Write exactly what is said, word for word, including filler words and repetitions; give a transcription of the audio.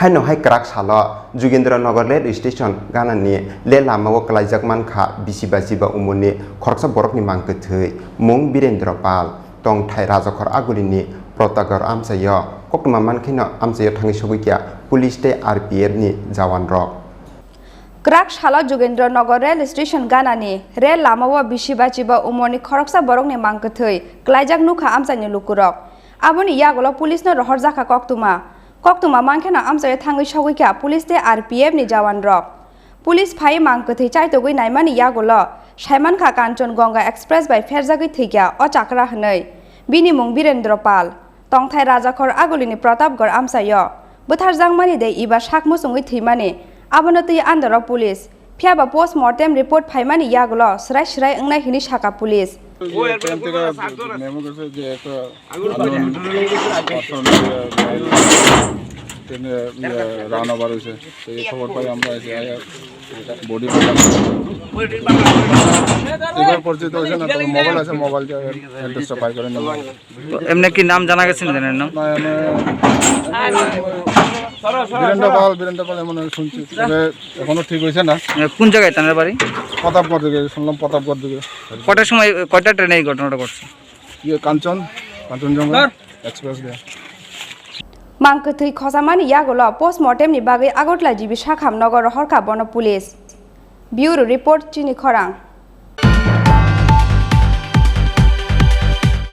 Haino hai kwrak salo Jugendra Nagar Rail Station ganani le lamao kwlaijak mankha bisi ba chiba umorni khoroksa borokni mang kwthwi, mung Birendra Pal, tongthai Rajakhor Agulini Protapgarh amchaio. Koktwma mankheno amchaio thangwi sogwi kha police tei R P F ni jawan rok. Kwrak salo Jugendra Nagar Rail Station ganani rail lamao bisi ba chiba umorni khoroksa borokni mang kwthwi kwlaijak nukha amchaini lukurok. Aboni yagulo police no rohorjakha koktwma. Koktwma mankheno amchaio thangwi sogwi kha police tei R P F ni jawan rok. Police phai mang kwthwi chaitogwi naimani yagulo saimankha Kanchangonga Express bai pherjagwi thwikha o chakra hwnwi. Bini mung Birendra Pal. Tongthai Rajakhor Agulini Pratapgarh amchaio bwtharjakmani de iba sak muchungwi thwimani, abono twi andaro police. Phiyaba post mortem report phaimani yagulo swrai swrai wngnai hwnwi sakha police. Train থেকে নেমে গেছে যে একটা unknown person, ইয়ে, ট্রেনে, ইয়ে, run over হয়েছে। তো এই খবর পাই আমরা এসে আয়া বডি পেলাম। এবার পরিচিত হয়েছে না, তবে মোবাইল আছে, মোবাইল দিয়ে অ্যাড্রেসটা পাই করে নেব। তো এমনি কি নাম জানা গেছে না, জানেন না? না, এমনি বীরেন্দ্র পাল, বীরেন্দ্র পাল এমন শুনছি, তবে এখনো ঠিক হয়েছে না। এ, কোন জায়গায় তার বাড়ি? প্রতাপগড় দিকে শুনলাম, প্রতাপগড় দিকে। কটার সময়, কয়টা ট্রেনে এই ঘটনাটা ঘটছে? ইয়ে কাঞ্চন, কাঞ্চনজঙ্ঘা এক্সপ্রেস দিয়ে। Mang kwthwi khosamani yagulo post mortem ni bagwi Agartala G B Sakham nogo rohorkha bono police. Bureau report, Chini Khorang.